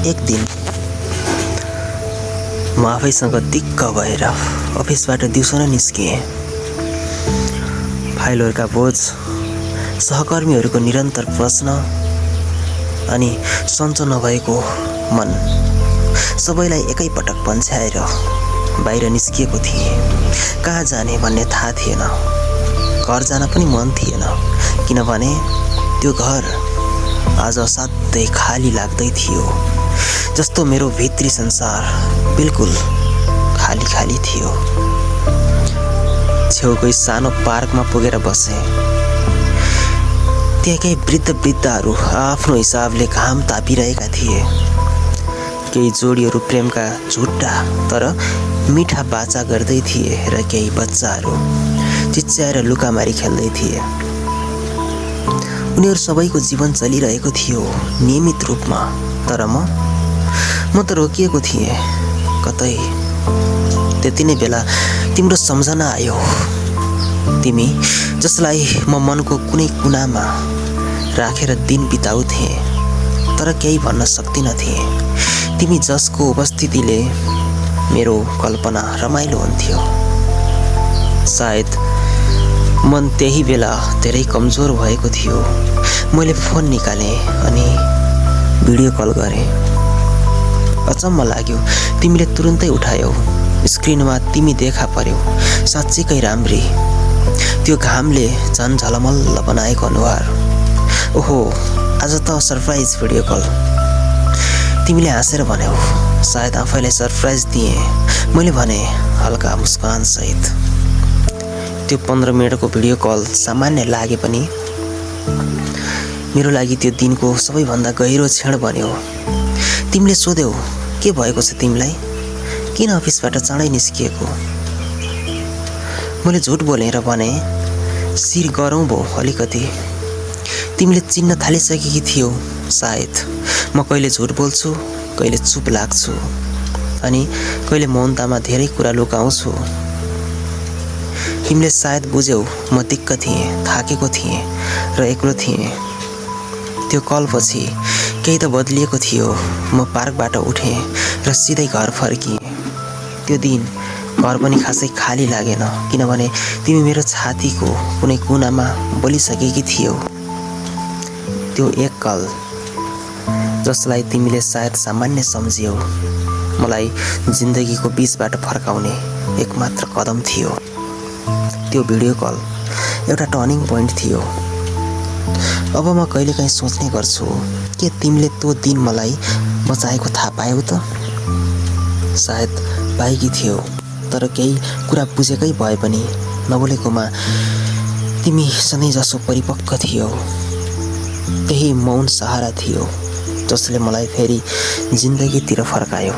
एक दिन म आफैसँग दिक्क भएर अफिसबाट दिउँसो नै निस्किएँ। फाइलहरूका बोझ, सहकर्मीहरूको निरन्तर प्रश्न अनि सन्चो नभएको मन सबैलाई एकैपटक पन्छ्याएर बाहिर निस्किएको थिएँ। कहाँ जाने भन्ने थाहा थिएन। घर जान पनि मन थिएन, किनभने त्यो घर आज असाध्यै खाली लाग्दै थियो। जस्तो मेरो भित्री संसार बिल्कुल खाली खाली थियो। छेउकै सानो पार्कमा पुगेर बसेँ। त्यहाँकै वृद्धहरू आफ्नो हिसाबले घाम तापिरहेका थिए। केही जोडीहरू प्रेमका झुट्टा तर मिठा बाचा गर्दै थिए र केही बच्चाहरू चिच्याएर लुकामारी खेल्दै थिए। उनीहरू सबैको जीवन चलिरहेको थियो नियमित रूपमा, तर म त रोकिएको थिएँ। कतै त्यति नै बेला तिम्रो सम्झना आयो। तिमी जसलाई म मनको कुनै कुनामा राखेर दिन बिताउँथे, तर केही भन्न सक्दिनथे। तिमी जसको उपस्थितिले मेरो कल्पना रमाइलो हुन्थ्यो। सायद मन त्यही बेला धेरै कमजोर भएको थियो। मैले फोन निकालेँ अनि भिडियो कल गरेँ। अचम्म लाग्यो, तिमीले तुरुन्तै उठायौ। स्क्रिनमा तिमी देखा पर्यौ, साँच्चीकै राम्री। त्यो घामले झन् झलमल्ल बनाएको अनुहार। ओहो, आज त सरप्राइज भिडियो कल। तिमीले हाँसेर भन्यौ, सायद आफैलाई सरप्राइज दिएँ। मैले भने हल्का मुस्कान सहित। त्यो 15 मिनटको भिडियो कल सामान्य लागे पनि मेरो लागि त्यो दिनको सबैभन्दा गहिरो क्षण बन्यो। तिमीले सोध्यौ, के भएको छ तिमीलाई? किन अफिसबाट चाँडै निस्किएको? मैले झुट बोलेर भने, शिर गरौँ भो अलिकति। तिमीले चिन्न थालिसकेकी थियौ सायद। म कहिले झुट बोल्छु, कहिले चुप लाग्छु अनि कहिले मौनतामा धेरै कुरा लुकाउँछु। तिमीले सायद बुझ्यौ म दिक्क थिएँ, थाकेको थिएँ र एक्लो थिएँ। त्यो कलपछि केही त बदलिएको थियो। म पार्कबाट उठेँ र सिधै घर फर्किएँ। त्यो दिन घर पनि खासै खाली लागेन, किनभने तिमी मेरो छातीको कुनै कुनामा बोलिसकेकी थियौ। त्यो एक कल जसलाई तिमीले सायद सामान्य सम्झियौ, मलाई जिन्दगीको बीचबाट फर्काउने एकमात्र कदम थियो। त्यो भिडियो कल एउटा टर्निङ पोइन्ट थियो। अब म कहिलेकाहीँ सोच्ने गर्छु, के तिमीले त्यो दिन मलाई बचाएको थाहा पायौ त? सायद पाएकी थियौ, तर केही कुरा बुझेकै भए पनि नबोलेकोमा तिमी सधैँ जसो परिपक्व थियौ। त्यही मौन सहारा थियो जसले मलाई फेरि जिन्दगीतिर फर्कायो।